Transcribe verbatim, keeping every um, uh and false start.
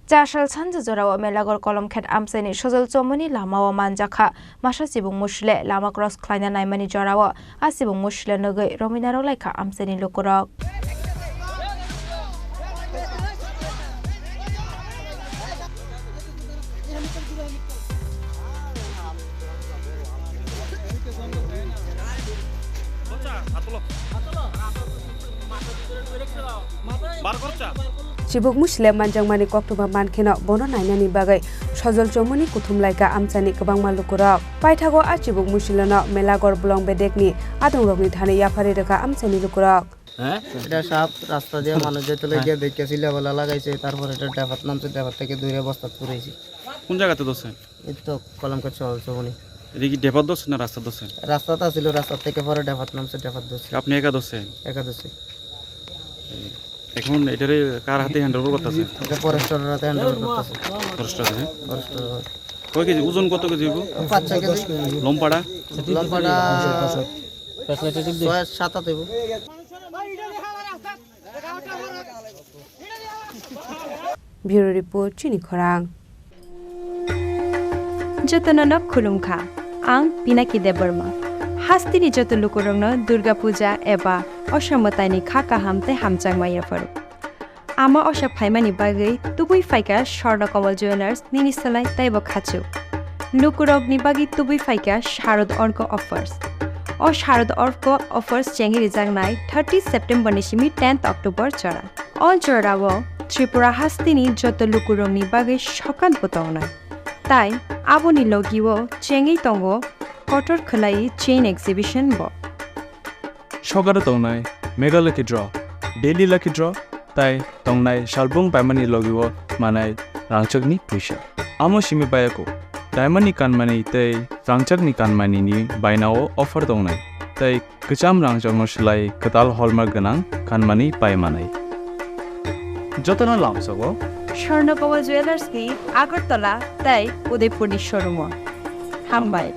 Chasal sanja jorao Melagor Kolomkhet amchaini Sojol Chomoni lamao manjakha masa chibuk musile lama cross khlaina naimani jorao a chibuk musile nugwi romwinarok laikha amchaini lukurok. Chibuk musile manjakmani koktwma mankheno bono nainani bagwi Sojol Chomoni kuthum laikha amchaini kwbangma lukurok. Paithago a chibuk musilono Melagor Bolong Bedekni adongrokni thani yapharwi rwkha amchaini lukurok. হ্যাঁ? এটা সাপ রাস্তা দিয়ে মানুষ যেতে হ্যাঁ। গিয়ে দেখে ছিল বলে লাগাইছে, তারপরে এটা ডেফাত নামছে, ডেফাত থেকে দূরে বস্তাত পুরাইছে। কোন জায়গাতে ধরছেন? এই তো কলমকে চল চবনি। এটা কি ডেফাত ধরছেন না রাস্তা ধরছেন? রাস্তাতে ছিল, রাস্তা থেকে পরে ডেফাত নামছে, ডেফাত ধরছে। আপনি একা ধরছেন? একা ধরছে। এখন এটারে কার হাতে হ্যান্ড ওভার করতেছেন? এটা ফরেস্টাররা হাতে হ্যান্ড ওভার করতেছে। ফরেস্টার, হ্যাঁ? ফরেস্টার। কয় কেজি ওজন, কত কেজি হইব? পাঁচ ছয় কেজি। লম্বাটা? লম্বাটা ছয় সাত আট হইব। Bureau report, Chini Khorang. Jotono no khulumkha. Ang Pinaki Debbarma. Hasteni joto lukurokno Durga Puja eba Osha mwtaini kha kaham tei hamjakma yapharo. Ama Osha phaimani bagwi tubui phaikha Swarna Kamal Jewellers nini slai teibo khachuk. Lukurokni bagwi tubui phaikha Sharad Orko offers. O Sharad Orko offers chengwi rijaknai thirty September ni simi tenth October jora. O jorao Tripura hasteni joto lukurokni bagwi sokat bo tongnai. Tai aboni logio chengwi tongo kotor khwlai chain exhibition bo. Sokaro tongnai Mega Lucky Draw, Daily Lucky Draw, tai tongnai salbung paimani logio manai rangchakni puisa. Amo simi bayako, diamond ni kanmani tei rangchakni kanmani ni bainao offer tongnai, tei kwcham rangchakno swlai kwtal hallmark gwnang kanmani pai manai. Jotono lamsogo Swarna Kamal Jewellers ni Agartala tei Udaipur ni showroom o. Hambai.